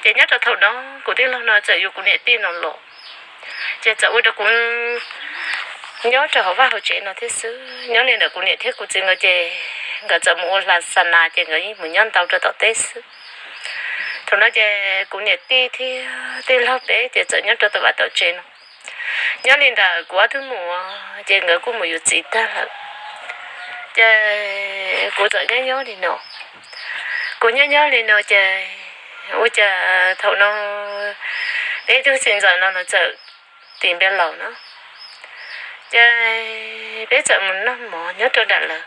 Ces nyob rau thaum no kuv tij laug no txawm yuav kuv niam tij no los, ces txawm ua rau kuv nyob rau hauv vaj hauv tsev no thiab xwb. Nyob li ntawm kuv niam thiab kuv txiv nkawd ces nkawd txawm mus ua hla xa nas ces nkawd yeej mus nyob ntau rau tom teb xwb. Thaum no ces kuv niam tij thiab tij laug peb ces txawm nyob rau tom vaj tom tsev no. Nyob li ntawm kuv ob tug muam ces nkawd kuj mus yuav txiv tag lawm. Ces kuv txawm nyob nyob li no. Kuv nyob nyob li no ces ua cas thaum no peb tug txiv ntxawm no no txawm tis npe laus no, ces peb txawm mus noj mov nyob rau nram lawv.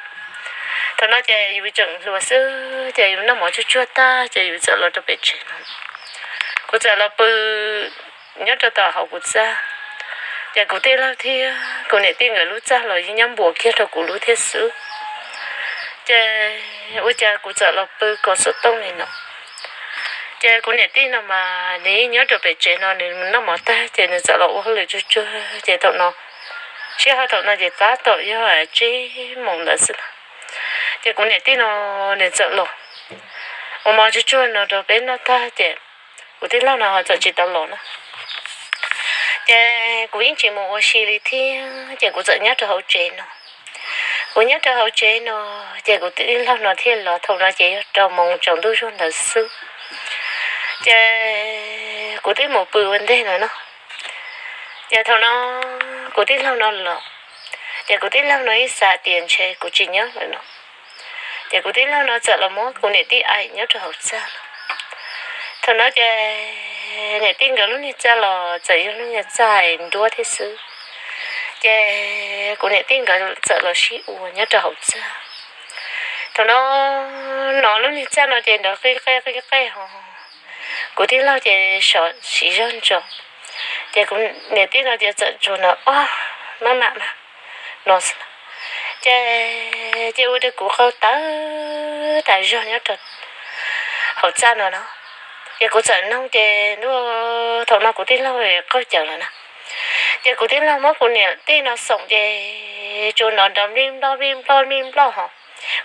Thaum no ces yus tseem hluas xwb ces yus noj mov tsuag tsuag tag ces yus txawm los rau pem tsev no. Kuv txawm los pw nyob rau tom hauv kuv txaj, ces kuv tij laug thiab kuv niam tij nkawd lub txaj los yeej nyob npuas kiag rau kuv lub thiab xwb. Ces ua cas kuv txawm los pw kom xov tooj li no. Ces kuv niam tij no mas nws yeej nyob rau pem tsev no, nws noj mov tag ces nws txawm los ua hauj lwm tsuag tsuag ces thaum no, sij hawm thaum no ces tab tom yog tsib moos ntawd xwb na. Ces kuv niam tij no nws txawm los ua mov tsuag tsuag no rau peb noj tag ces kuv tij laug no ho txawm tsis tau los na. Ces kuv yeej tsis mus ua si li thiab ces kuv txawm nyob rau hauv tsev no. Kuv nyob rau hauv tsev no, ces kuv tij laug no thiaj los. Thaum no ces yog rau moos tsaus ntuj zuag ntawd xwb. Ces kuv twb mus pw ua ntej no no. Ces thaum no kuv tij laug no los, ces kuv tij laug no ib xav tias ntshe kuv tsis nyob lawm no, ces kuv tij laug no txawm los muab kuv niam tij aim nyob rau hauv txaj no. Thaum no ces niam tij nkawd lub niag txaj los txawm yog lub niag txaj nruab thiab xwb. Ces kuv niam tij nkawd txawm los sib ua nyob rau hauv txaj. Thaum no, no lub niag txaj no ces nrov qij qej qij qej ho, kuv tij laug ces sov siv zog ntso. Ces kuv niam tij no ces txawm tsuas no, o, maj mam mas no xwb. Ces, ces ua rau kuv qaug tawv tas zog nyob rau hauv txaj no no. Ces kuv txawm nug ces, thaum no kuv tij laug qaug cawv lawm na. Ces kuv tij laug muab kuv niam tij no xoom ces tsuas nrov nplij nploj nplij nploj nplij nploj ho.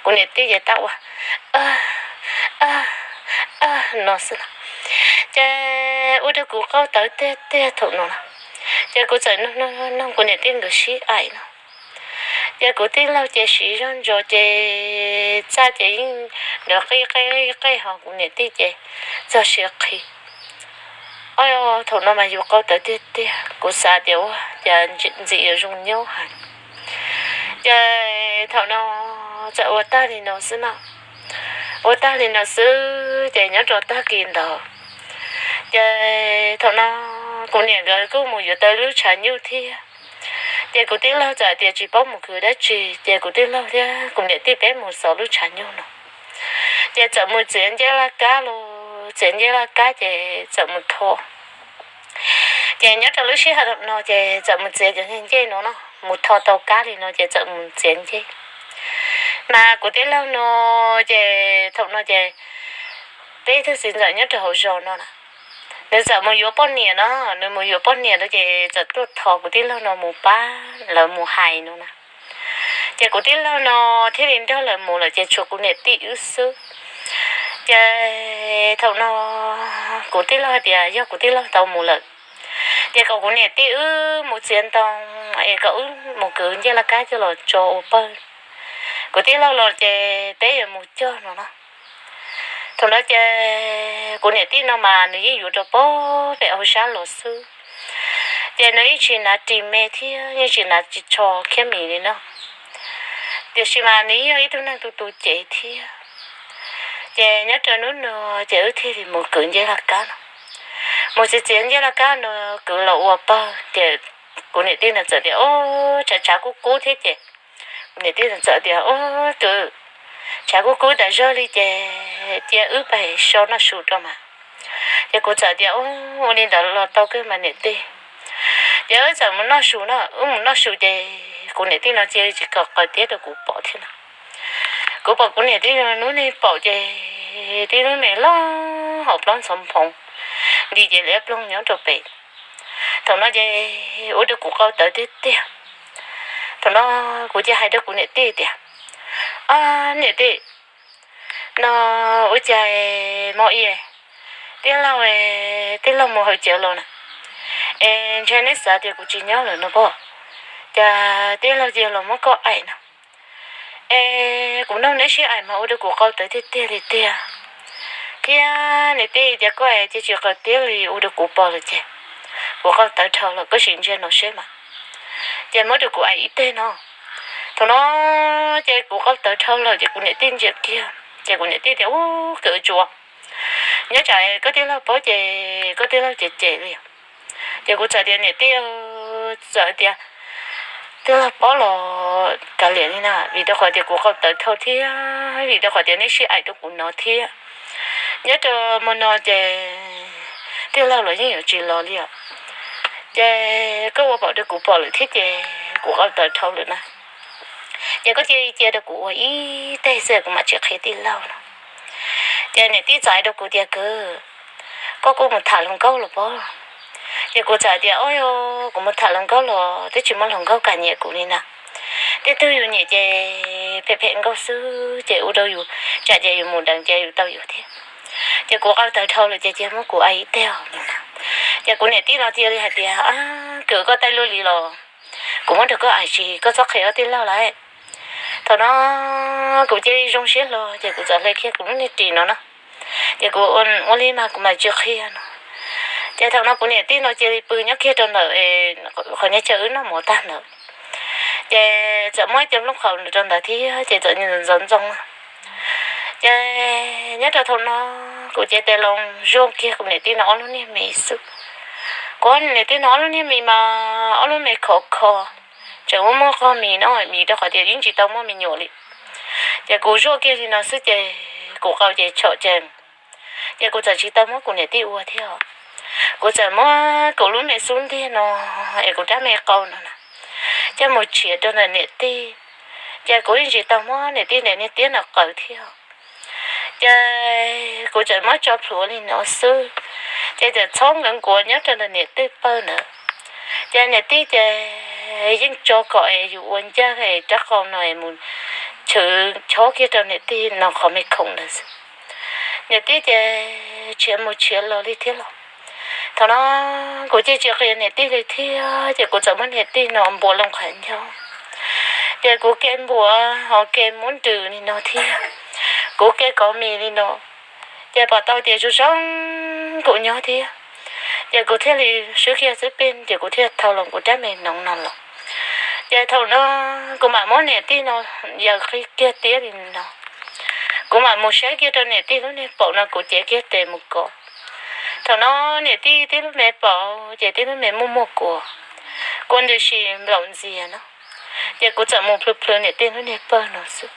Kuv niam tij ces tab ua no xwb na. Ces ua rau kuv qaug tawv tiag tiag thaum no na. Ces kuv txawm nug nug kuv niam tij nkawd sib aim no. Ces kuv tij laug ces siv zog ntso ces txaj ces yeej nrov qij qej qij qej ho kuv niam tij ces txog siav qhi. O, thaum no mas yus qaug tawv tiag tiag, kuv xav tias ua cas ntxim yuav zoo nyob heev. Ces thaum no txawm ua tag li no xwb no. Ua tag li no xwb ces nyob rau tag kis ntawd, ces thaum no kuv niam nkawd kuj mus yuav tau lub tshav nyuj thiab. Ces kuv tij laug txawm tias tsis paub mus kwv dab tsi ces kuv tij laug thiab kuv niam tij peb mus xov lub tshav nyuj no. Ces txawm mus txiav ncej laj kab los, txiav ncej laj kab ces txawm mus tho. Ces nyob rau lub sij hawm no ces txawm mus txiav cov ncej no no, mus tho tau kab li no ces txawm mus txiav ncej. Mas kuv tij laug no ces thaum no ces peb tug txiv ntxawm nyob rau hauv zos no na, nws txawm mus yuav poj niam no, nws mus yuav poj niam no ces txawm tuaj thov kuv tij laug no mus pab lawv mus hais no na. Ces kuv tij laug no thiaj li nrog lawv mus lawm ces tshuav kuv niam tij wb xwb. Ces thaum no kuv tij laug hais tias yog kuv tij laug tau mus lawm, ces kom kuv niam tij wb mus txiav ntoo es kom wb mus kwv ncej laj kab coj los tso ua pawg. Kuv tij laug los ces peb yuav mus cog no no. Thaum no ces kuv niam tij no mas nws yeej yuav rau pem hauv sab los xwb, ces nws yeej tsis hnav ris me thiab yeej tsis hnav ris tsho khiab mis li no. Tiam sis mas nws yeej yog ib tug neeg tu tu cev thiab. Ces nyob rau hnub no ces wb thiaj li mus kwv ncej laj kab no. Mus txiav txiav ncej laj kab no, kwv los ua pawg ces kuv niam tij no txawm tias, o, tshav tshav kub kub thiab ces kuv niam tij no txawm tias, o, tus tshav kub kub tas zog li ces cia wb pais so noj su rau mas. Ces kuv txawm tias, ua li ntawd los tau kawg mas niam tij. Ces wb txawm mus noj su no, wb mus noj su ces kuv niam tij no cia li tsis kom qaws tiab rau kuv pom thiab no. Kuv pom kuv niam tij no hnub niag paum ces tib lub me loj hauv plaub ntxhov nphoov, nti ces liab ploog nyob rau pem. Thaum no ces ua rau kuv qau tawv tiag tiag. Thaum no kuv cia hais rau kuv niam tij tias, o, niam tij, no ua cas mo i Tij laug, tij laug mus hauv tsev los na, es ntshe neb xav tias kuv tsis nyob lawm no pob, cas tij laug cia los muab koj aim no. Es kuv nug neb sib aim mas ua rau kuv qau tawv tiag tiag li tiag. Thiab niam tij, cas koj cia tsis qawm tiab li ua rau kuv pom lawm ces kuv qau tawv dhau lawm, koj sim ntsia no seb mas. Ces muab rau kuv aim ib teg no. Thaum no ces kuv qau tawv dhau lawm ces kuv niam tij ntsia kiag ces kuv niam tij tias, Ub, kwv tsuas, nyob tsam koj tij laug paub ces koj tij laug cem cem li. Ces kuv txawm tias, Niam tij, txawm tias tij laug paub los kav liam li na, vim rau qhov tias kuv qau tawv dhau thiab vim rau qhov tias neb sib aim rau kuv no thiab. Nyob rau hmo no ces tij laug los yeej yuav tsis los li os. Ces koj ua pom rau kuv pom lawm thiab ces kuv qau tawv dhau lawm na. Ces koj cia li cia rau kuv ua ib teg xwb, kuv mam tsis qhia tij laug no. Ces niam tij txawm hais rau kuv tias, Kwv, koj kuj mus tham hluas nkauj los pob? Ces kuv txawm tias, Ob, kuv mus tham hluas nkauj los twb tsis muaj hluas nkauj kam nyiam kuv li na. Tej tug yus nyiam ces phem phem nkauj xwb ces ua rau yus tsam ces yus mus deev ces yus tau yus thiab. Ces kuv qau tawv dhau lawm ces cia muab kuv aim ib teg os. Ces kuv niam tij los cia li hais tias, Kwv, koj taij luaj li los kuv muab rau koj aim tsis, koj txhob qhia koj tij laug lawm. Thaum no kuv cia li zoo siab hlo ces kuv txawm hle kiag kuv lub niag ris no na. Ces kuv ua li mas kuv mam tsis qhia no. Ces thaum no kuv niam tij no cia li pw nyob kiag rau ntawm qhov nyob chaw wb noj mov tag ntawd. Ces txawm muab ib co nplooj qhaus rau ntawd thiab ces txawm ntxov ntxoo. Ces nyob rau thaum no kuv cev tes loo zuaj kiag kuv niam tij no ob lub niag mis xwb. Kuv niam tij no ob lub niag mis mas ob lub mis khov kho, tseem muaj muaj qog mis no, mis rau qhov tias yeej tsis tau muaj me nyuam li. Ces kuv zuaj kiag li no xwb ces kuv qau ces tshom ces, ces kuv txawm tsis tau muab kuv niam tij ua thiab. Kuv txawm muab kuv lub me xub ntiag no es kuv rab me qau no na coj mus tshiav rau ntawm niam tij. Ces kuv yeej tsis tau muab niam tij daim niag tiab no qaws thiab. Ces kuv txawm muab tso plhuav li no xwb, ces txawm txhob nkawd nkuav nyob rau ntawm niam tij pawg ntawd. Ces niam tij ces yeej tso kom es yus ua ncaj es rab qau no es mus chwv chob kiag rau niam tij no qhov me khoom ntawd xwb. Niam tij ces tshiav mus tshiav los li thiab los. Thaum no kuv cia tsis qhia niam tij li thiab ces kuv txawm muab niam tij no npuav loo qhov ncauj. Ces kuv ke npuav ho ke muab nrws li no thiab, kuv ke kov mis li no. Ces pom tau tias zoo zoo kuv nyob thiab, ces kuv thiaj li swb kiag xwb peb ces kuv thiaj thau los kuv rab me noov no los. Ces thaum no kuv mam muab niam tij no yaws qi kiag tiab li no. Kuv mam mus saib kiag rau niam tij lub niag paum no kuv cev kiag tes mus kov. Thaum no niam tij tib lub me paum ces tib lub me muaj muaj kua, kua ntws si nplaum ntxias no. Ces kuv txawm mus plhws plhws niam tij lub niag pawg no xwb.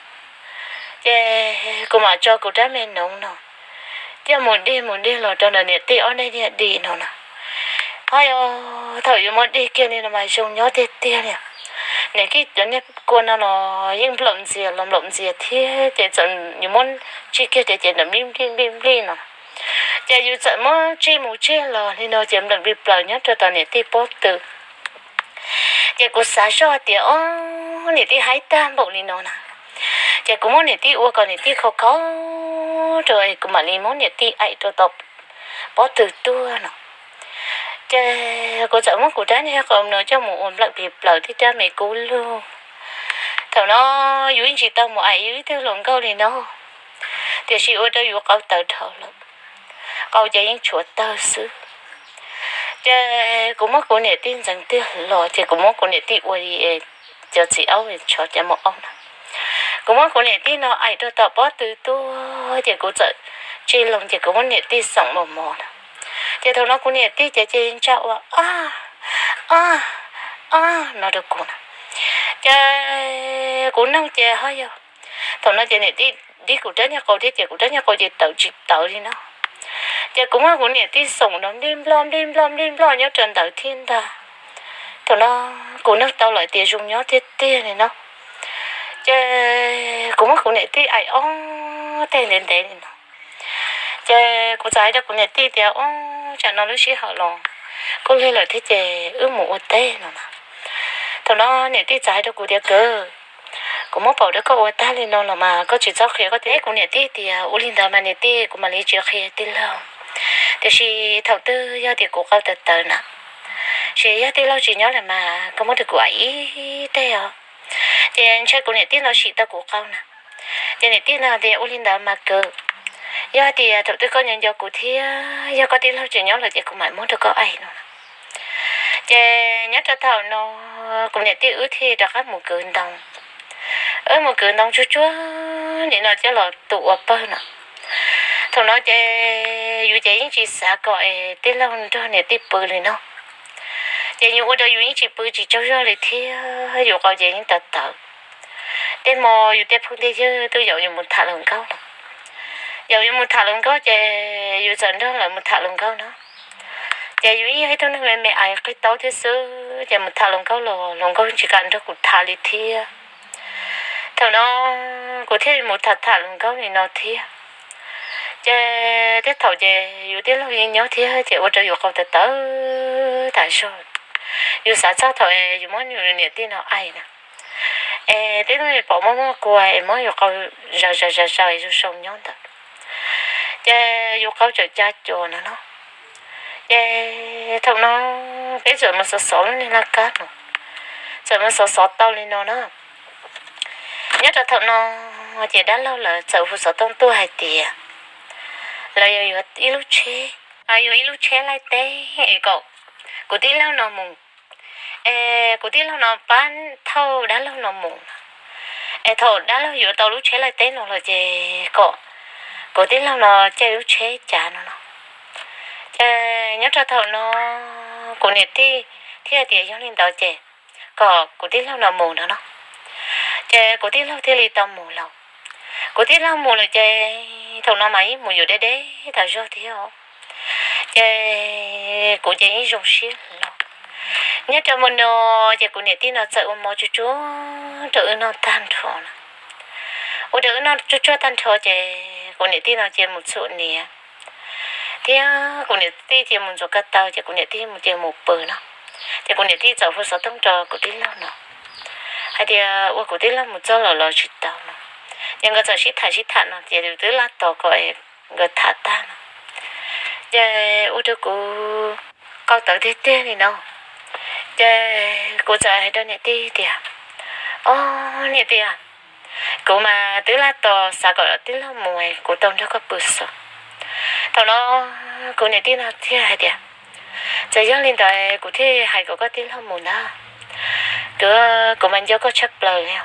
Ces kuv mam tso kuv rab me noov no coj mus dig mus dig los rau ntawm niam tij ob niag niag di no na. Ho yog thaum yuav muab dig kiag li no mas zoo nyob tiag tiag li. Niam tij cov niag kua no los yeej nplaum ntxias los nplaum ntxias thiab ces txawm yuav muab tsij kiag tias ces nplij nplij nplij nplij no. Ces yus txawm muab tsij mus tsij los li no ces nplaum nplig plaws nyob rau tom niam tij pob tw. Ces kuv xav zoj tias, Ob, niam tij haib tag npaum li no na. Ces kuv muab niam tij ua kom niam tij khov kho rau es kuv mam li muab niam tij aim rau tom pob tw tuaj no. Ces kuv txawm muab kuv rab niag qau no coj mus ua nplaum nplig plaws tib rab me kub lug. Thaum no yus yeej tsis tau mus aim yus ib tug hluas nkauj li no, tiam sis ua rau yus qau tawv dhau lawm, qau ces yeej tshuav tawg xwb. Ces kuv muab kuv niam tij ntxeev tiag los ces kuv muab kuv niam tij ua li cov txiv aub tshov cov maum aub na. Kuv muab kuv niam tij no aim rau tom pob tw tuaj ces kuv txawm tsij loo ces kuv muab niam tij xoom mos mos na. Ces thaum no kuv niam tij ces cia li ntsaj ua, Ab, ab, ab, no rau kuv na. Ces kuv noog ces ho yog, thaum no ces niam tij dib kuv rab niag qau thiab ces kuv rab niag qau ces tawv tsis tawv li no. Ces kuv muab kuv niam tij xoom no nplij nploj nplij nploj nplij nploj nyob rau ntawd thiab ntag. Thaum no kuv nug tau lawm tias zoo nyob tiag tiag li no. Ces kuv muab kuv niam tij aim ob teg ntev ntev li no. Ces kuv txawm hais rau kuv niam tij tias, Ob, tsam no lub sij hawm los kuj lig lawm thiab ces wb mus ua teb no na. Thaum no niam tij txawm hais rau kuv tias, Kawg, kuv muab paum rau koj ua tag li no los mas koj tsis txhob qhia koj tij. Kuv niam tij tias, Ua li ntawd mas niam tij, kuv mam li tsis qhia tij laug. Tiam sis thaum twg yog tias kuv qau tawv tawv na, ces yog tij laug tsis nyob lawm mas koj muab rau kuv aim ib teg os. Ces ntshai kuv niam tij no sim tau kuv qau na. Ces niam tij no tias ua li ntawd mas kwv, yog tias thaum twg koj nco nco kuv thiab yog koj tij laug tsis nyob lawm ces kuv mam muab rau koj aim no. Ces nyob rau thaum no kuv niam tij wb thiaj rov qab mus kwv ntoo. Wb mus kwv ntoo tsuag tsuag nim no coj los tu ua pawg no. Thaum no ces yus ces yeej tsis xav kom es tij laug nrog niam tij pw li no. Ces yus ua rau yus yeej tsis pw tsis tsaug zog li thiab yus qau ces yeej tawv tawv. Tej hmo yus tej phooj tej ywg twb yaum yus mus tham hluas nkauj los, yaum yus mus tham hluas nkauj ces yus txawm nrog lawv mus tham hluas nkauj no. Ces yus yeej yog ib tug neeg me me ais qig taub thiab xwb, ces mus tham hluas nkauj los hluas nkauj tsis kam nrog kuv tham li thiab. Thaum no kuv thiaj mus tham tham hluas nkauj li no thiab. Ces tej thaum ces yus tij laug yeej nyob thiab ces ua rau yus qau tawv tawv tas zog. Yus xav txog thaum yus muab yus niam tij no aim na, es tib lub pom muaj muaj kua es muab yus qau zaws zaws zaws zaws zoo zoo nyob ntawd, ces yus qau txawm ca cuas no no. Ces thaum no peb txawm mus xov xov lub niag laj kab no, txawm mus xov xov tau li no na. Nyob rau thaum no ces dab laug lawv txawm hu xov tooj tuaj hais tias lawv yuav yuav ib lub tsheb, yuav ib lub tsheb laij teb es kom kuv tij laug no mus, es kuv tij laug no pab thauj dab laug no mus, es thaum dab laug yuav tau lub tsheb laij teb no lawm ces kom kuv tij laug no caij lub tsheb cav no no. Ces nyob rau thaum no kuv niam tij thiaj tias yog li ntawd ces kom kuv tij laug no mus no no. Ces kuv tij laug thiaj li tau mus lawm. Kuv tij laug mus lawm ces thaum no mas yeej mus yuav deb deb tas zog thiab. Ces kuv ces yeej zoo siab los. Nyob rau hmo no ces kuv niam tij no txawm ua mov tsuag tsuag rau wb noj tag nrho na. Ua rau wb noj tsuag tsuag tag nrho ces kuv niam tij no ces mus txhuam hniav, thiab kuv niam tij ces mus ntxuav ko taw ces kuv niam tij ces mus pw no. Ces kuv niam tij txawm hu xov tooj rau kuv tij laug no hais tias ua kuv tij laug mus txog lawm los tsis tau no. Ces nkawd txawm sib tham sib tham no ces twb laj tos kom nkawd tham tag no. Ces ua rau kuv qau tawv tiag tiag li no. Ces kuv txawm hais rau niam tij tias, Ob niam tij, kuv mas twb laj tos xav kom tij laug mus kuv tau nrog koj pw xwb. Thaum no kuv niam tij no thiaj hais tias, Txawm yog li ntawd kuv thiaj hais kom koj tij laug mus ntag. Kuv, kuv mas nco koj tshaj plaws li.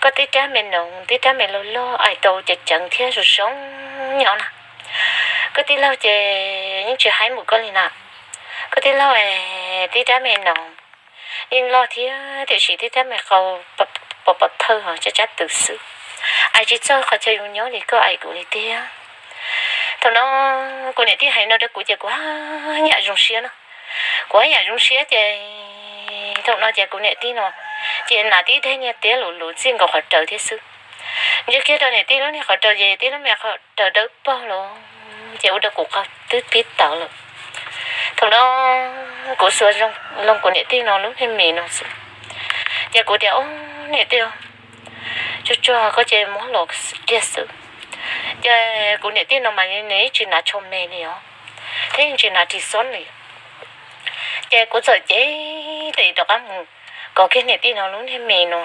Koj tib rab me noov tib rab me loj loj aim tau ceev ceev thiab zoo zoo nyob na. Koj tij laug ces yeej tsis haib mus koj li na. Koj tij laug tib rab me noov yeej loj thiab tiam sis tib rab me qau pom pom thawj tsab tsab twm xwb, aim tsis txog qhov chaw yus nyob li koj aim kuv li tiag. Thaum no kuv niam tij hais no rau kuv ces kuv haj yam zoo siab no. Kuv haj yam zoo siab ces thaum no ces kuv niam tij no ces hnav tib daim niag tiab luv luv txij nkaus qhov raws thiab xwb. Ntsia kiag rau niam tij lub niag qhov raws ces tib lub me qhov raws dawb paug los ces ua rau kuv qau twb pib tawv lawm. Thaum no kuv xuas loo kuv niam tij no lub niag mis no xwb, ces kuv tias, Ob niam tij, tsuag tsuag koj ces muab los kiag xwb. Ces kuv niam tij no mas nws yeej tsis hnav tsho me li os, thiab yeej tsis hnav ris xob li. Ces kuv txawm cev tes rov qab mus kov kiag niam tij no lub niag mis no,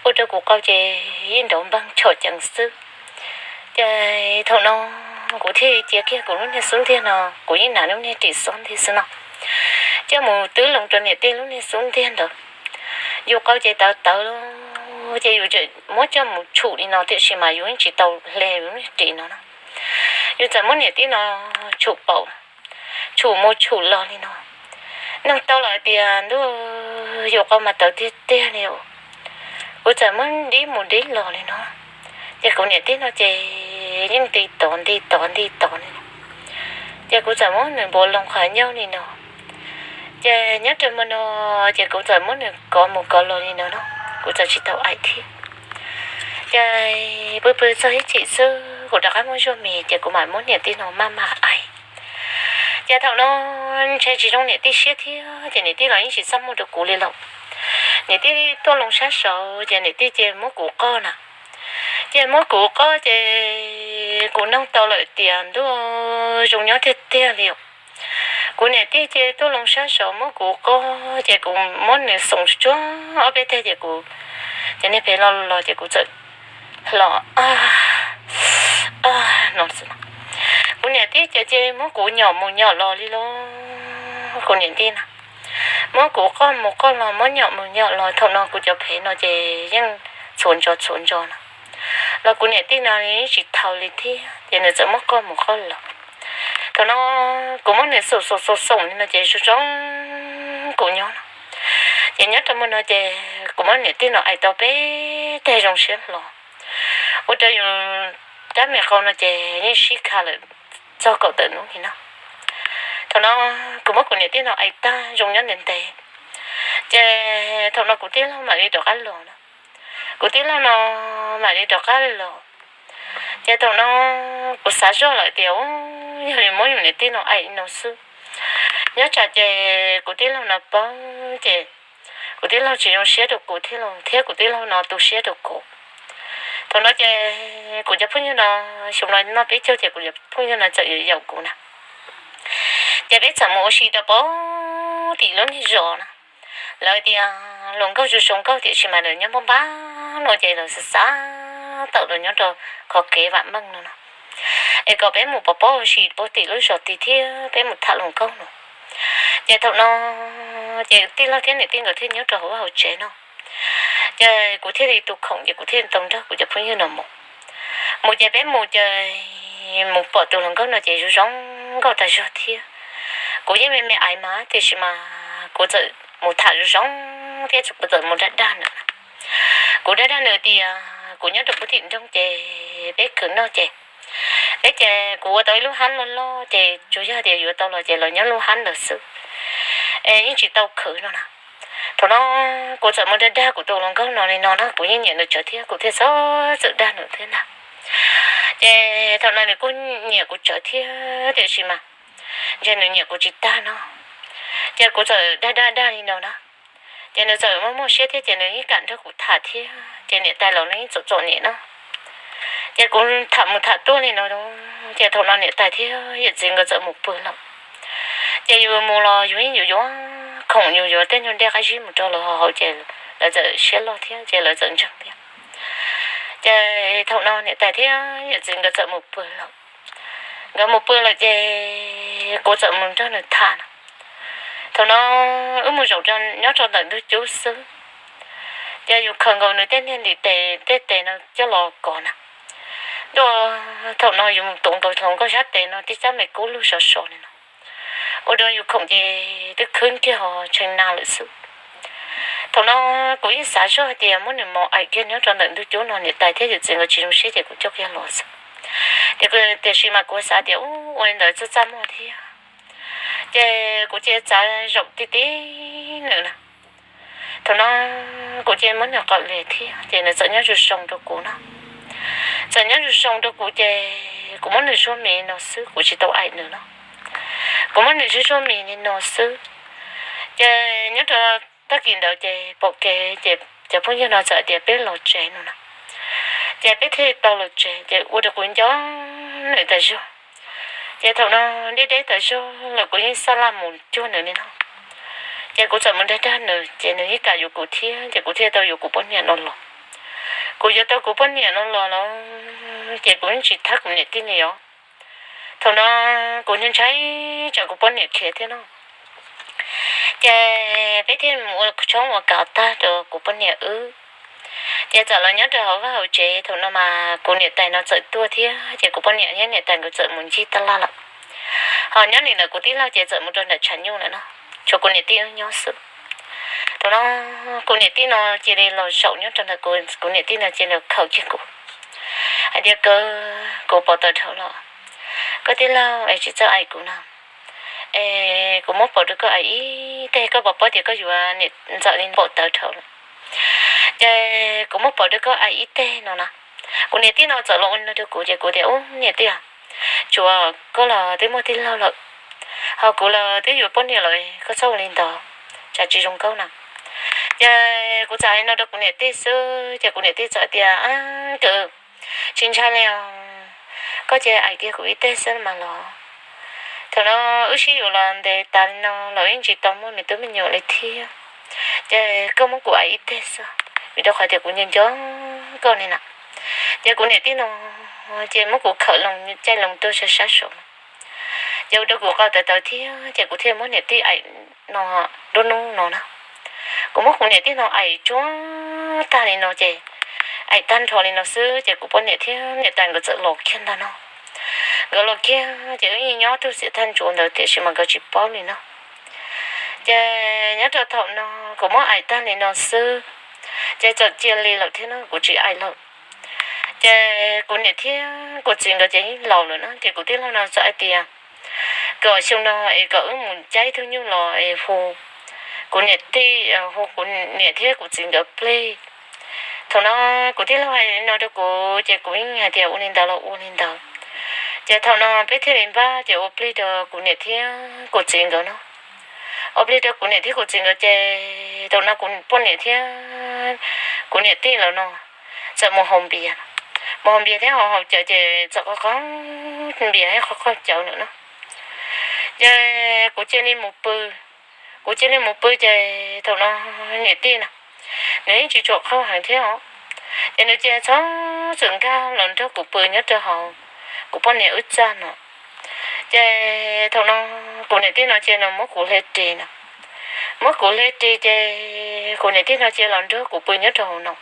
ua rau kuv qau ces yeej nrov npeeg chom ceev xwb. Ces thaum no kuv thiaj cia kiag kuv lub niag xub ntiag no, kuv yeej hnav lub niag ris xob ntiag xwb no, coj mus twb loo rau niam tij lub niag xub ntiag ntawd. Yus qau ces tawv tawv, ces yus tseem muab coj mus tshum li no tiam sis mas yus yeej tsis tau hle yus lub niag ris no na. Yus txawm muab niam tij no tshum paum, tshum mus tshum los li no. Neeg tau los hais tias ntuj, yus qau mas tawv tiag tiag li. Kuv txawm muab dib mus dib los li no, ces kuv niam tij no ces yeej nti tod nti tod nti tod li no. Ces kuv txawm muab nws npuav loo qhov ncauj li no. Ces nyob rau hmo no, ces kuv txawm muab nws kov mus kov los li no no, kuv txawm tsis tau aim thiab. Ces pw pw txog ib chim xwb kuv rov qab muab zuaj mis ces kuv mam muab niam tij no maj maj aim. Ces thaum no ntshe tsis zoo niam tij siab thiab ces niam tij los yeej tsis txaj muag rau kuv li lawm. Niam tij tuaj loo sab saud ces niam tij ces muab kuv qoj na, ces muab kuv qoj ces Ces kuv nug tau lawm tias ntuj, zoo nyob tiag tiag li. Kuv niam tij ces tuaj loo sab saud muab kuv qoj, ces kuv muab nws xoom tsuag ob peb teg ces kuv, ces niag phev lo los ces kuv txawm hlo no. Kuv niam tij ces muab kuv nyom mus nyom los li los, kuv niam tij na, muab kuv qoj mus qoj los, muab nyom mus nyom los. Thaum no kuv cov phev no ces yeej txhuav ntsos txhuav ntsos no los kuv niam tij no tsis thaus li thiab, ces nws txawm muab qoj mus qoj los. Thaum no kuv muab nws xoom xoom xoom xoom li no ces zoo zoo kuv nyob no. Ces nyob rau mus no ces kuv muab niam tij no aim tau peb teg zoo siab hlo, ua rau yus rab me qau no ces yeej sib kha lawm txog kaum tawm hnub li no. Thaum no kuv muab kuv niam tij no aim tag zoo nyob ntev ntev, ces thaum no kuv tij laug mam li rov qab los no. Kuv tij laug no mam li rov qab los. Ces thaum no kuv xav zoj lawm tias yog li muab yus niam tij no aim no xwb, nyob tsam ces kuv tij laug no paub ces kuv tij laug tsis zoo siab rau kuv thiab los thiab kuv tij laug no tu siab rau kuv. Thaum no ces kuv cov phooj ywg no, xyoo no noj peb caug ces kuv cov phooj ywg no txawm yaum kuv na. Ces peb txawm mus ua si rau pem tim lub niag zos na. Lawv tias hluas nkauj zoo zoo nkauj tiam sis mas lawv nyob npab npab no ces lawv xav xav tawm los nyob rau qhov kev vam meej no no, es kom peb mus pov pob ua si pem tim lub zos tid thiab peb mus tham hluas nkauj no. Ces thaum no ces tij laug thiab niam tij nkawd thiaj nyob rau hauv vaj hauv tsev no. Ces kuv thiaj li tu khoom ces kuv thiaj tau nrog kuv cov phooj ywg no mus. Mus ces peb mus ces mus pom tus hluas nkauj no ces zoo zoo nkauj tas zog thiab. Kuv yeej me me aiv mas tiam sis mas kuv txawm mus tham zoo zoo thiab kuv txawm mus dag dag nws. Kuv dag dag nws tias kuv nyob rau pem tim nroog ces peb khwv noj ces peb ces kuv ua tau ib lub hab loj loj ces tsuas yog tias yuav tau los ces los nyob lub hab ntawd xwb, es yeej tsis tau khwv no na. Thaum no kuv txawm mus dag dag kuv tus hluas nkauj no li no na, kuv yeej nyiam nws tsawv thiab kuv thiaj txhob txwm dag nws thiab ntag. Ces thaum no nws kuj nyiam kuv tsawv thiab tiam sis mas ntshe nws nyiam kuv tsis tag no. Ces kuv txawm dag dag dag li no na, ces nws txawm muaj muaj siab thiab ces nws yeej kam nrog kuv tham thiab ces niam tais los nws yeej txom txom nyem no. Ces kuv tham mus tham tuaj li no, ces thaum no niam tais thiab yawm txiv nkawd txawm mus pw lawm. Ces yus mus los yus yeej yuav yuav khoom, yus yuav tej nyuag dej qab zib mus rau lawv haus ces lawv txawm siab loj thiab ces lawv txawm ntseeg thiab. Ces thaum no niam tais thiab yawm txiv nkawd txawm mus pw lawm. Nkawd mus pw lawm ces kuv txawm mus nrog nws tham no. Thaum no wb mus zaum nyob rau ntawm ntug cub xwb, ces yus khaws nkaus nws tej niag ntiv tes tej tes no coj los kov na. Ntuj, thaum no yus mus tuav nkaus hluas nkauj sab tes no tib cab me kub lug sov sov li no, ua rau yus khoom ces twb khwb kiag ho tshee na lawm xwb. Thaum no kuv yeej xav zoj hais tias muab nws mos aim kiag nyob rau ntawm ntug cub no niam tais thiab yawm txiv nkawd tsis zoo siab ces kuv coj kiag los xwb. Ces tiam sis mas kuv xav tias ua li ntawd txaj txaj muag thiab, ces kuv cia li txav zaum ti ti nws na. Thaum no kuv cia li muab nws qawm li thiab ces nws txawm nyob zoo zoo rau kuv no. Txawm nyob zoo zoo rau kuv ces kuv muab nws zuaj mis no xwb, kuv tsis tau aim nws no. Kuv muab nws zuaj zuaj mis li no xwb, ces nyob rau tag kis ntawd ces pom kev ces cov phooj ywg no txawm tias peb los tsev no na. Ces peb thiaj tau los tsev ces ua rau kuv nco nws tas zog. Ces thaum no deb deb tas zog los kuv yeej xab laj mus cuag nws li no. Ces kuv txawm mus dag dag nws ces nws yeej kam yuav kuv thiab ces kuv thiaj tau yuav kuv poj niam no los. Kuv yuav tau kuv poj niam no los los ces kuv yeej tsis thab kuv niam tij li os. Thaum no kuv ntshai tsam kuv poj niam khiav thiab no. Ces peb thiaj mus ua tshoob ua kav tag rau kuv poj niam wb. Ces txawm los nyob rau hauv vaj hauv tsev, thaum no mas kuv niam tais no txawm tuaj thiab ces kuv poj niam thiab niam tais nkawd txawm mus ncig taj laj lawm. Ho nyob li ntawm kuv tij laug ces txawm mus rau nram tshav nyuj lawm no, tshuav kuv niam tij wb nyob xwb. Thaum no kuv niam tij no cia li los zaum nyob rau ntawm kuv, kuv niam tij no cia li khaws kiag kuv hais tias, Kawg, kuv pom tawv dhau los. Koj tij laug es tsis txawj aim kuv no, es kuv muab pov rau koj aim ib teg, koj puas paub tias koj yuav niam ntxawm li pom tawv dhau lawm. Ces kuv muab pov rau koj aim ib teg no na. Kuv niam tij no txawm los ua li no rau kuv ces kuv tias, Ub, niam tij, tsuav koj los twb muaj tij laug lawm, ho kuv los twb yuav poj niam lawm, koj txhob ua li ntawd, tsam tsis zoo nkauj na. Ces kuv txawm hais li no rau kuv niam tij xwb ces kuv niam tij txawm tias, Kawg, tsis ntshai li os, koj ces aim kiag kuv ib teg xwb mas los. Thaum no wb sib yuav los ntev tas li no los yeej tsis tau muaj me tub me nyuam li thiab, ces koj muab kuv aim ib teg xwb, vim rau qhov tias kuv nco nco koj li na. Ces kuv niam tij no ces muab kuv khawm loo caij loo tuaj sab sab saud, ces ua rau kuv qau tawv tawv thiab, ces kuv thiaj muab niam tij aim no. Lub hnub no na, kuv muab kuv niam tij no aim tsuag tag li no ces, aim tag nrho li no xwb ces kuv poj niam thiab niam tais nkawd txawm los kiag ntag no. Nkawd los kiag ces wb yeej nyob rau xiam thaj ntsuav ntawd tiam sis mas nkawd tsis paub li no. Ces nyob rau thaum no kuv muab aim tag li no xwb, ces txawm cia li lawm thiab no kuv tsis aim lawm. Ces kuv niam thiab kuv txiv nkawd ces yeej laus lawm na, ces kuv tij laug no txawm hais tias kom xyoo no es kom wb mus caij ib tug nyuj los es hu kuv niam tij, hu kuv niam thiab kuv txiv nkawd plig. Thaum no kuv tij laug hais li no rau kuv ces kuv yeej hais tias ua li ntawd los ua li ntawd. Ces thaum no peb thiaj li npaj ces ua plig rau kuv niam thiab kuv txiv nkawd no. Ua plig rau kuv niam thiab kuv txiv nkawd ces thaum no kuv poj niam thiab kuv niam tij lawv no txawm mus haus npias, mus haus npias thiab haus haus cawv ces txawm qaug qaug npias thiab qaug qaug cawv lawm no. Ces kuv cia li mus pw, kuv cia li mus pw ces thaum no niam tij no nws yeej tsis tshua qaug heev thiab os, ces nws cia li txhob txwm nkag los nrog kuv pw nyob rau hauv kuv poj niam wb txaj no. Ces thaum no kuv niam tij no cia li muab kuv hle ris no, muab kuv hle ris ces kuv niam tij no cia li los nrog kuv pw nyob rau hauv no.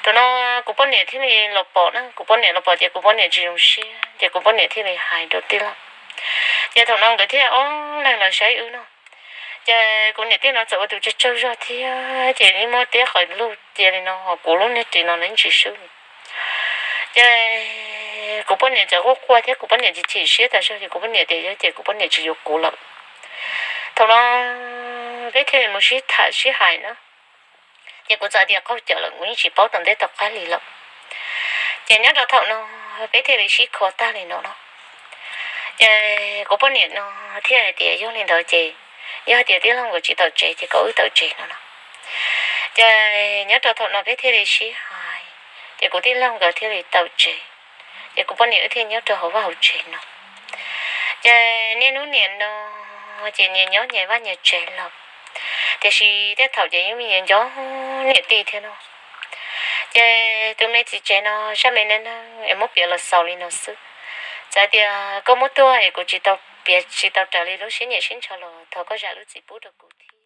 Thaum no kuv poj niam thiaj li los pom na, kuv poj niam los pom ces kuv poj niam tsis zoo siab ces kuv poj niam thiaj li hais rau tij laug. Ces thaum no nkawd thiaj ob leeg los saib wb no. Ces kuv niam tij no txawm ua tus tsaug tsaug zog thiab ces yeej muab tib qho lug cia li no, ho kuv lub niag ris no nws yeej tsis swb li. Ces kuv poj niam txawm quaj quaj thiab kuv poj niam chim chim siab tas zog ces kuv poj niam tias yog ces kuv poj niam tsis yuav kuv lawm. Thaum no peb thiaj li mus sib tham sib hais na, ces kuv txawm tias qaug cawv lawm kuv yeej tsis paub tom ntej tom qab li lawm. Ces nyob rau thaum no peb thiaj li sib kho tag li no no. Ces kuv poj niam no thiaj hais tias yog li ntawd ces yog hais tias tij laug nkawd tsis tau tsev ces kom wb tau tsev no no. Ces nyob rau thaum no peb thiaj li sib hais, ces kuv tij laug nkawd thiaj li tau tsev, ces kuv poj niam wb thiaj nyob rau hauv vaj hauv tsev no. Ces niaj hnub nim no ces nyias nyob nyias vaj nyias tsev lawm, tiam sis tej thaum ces yeej nyias nco niam tij thiab no. Ces tus me txiv tsev no zaj me neej neeg es muab piav los xaus li no xwb. Txawm tias koj muab tuaj es kuv tsis tau piav tsis tau raws li lub siab nyiam siab ntshaw los thov koj zam lub txim pub rau kuv thiab.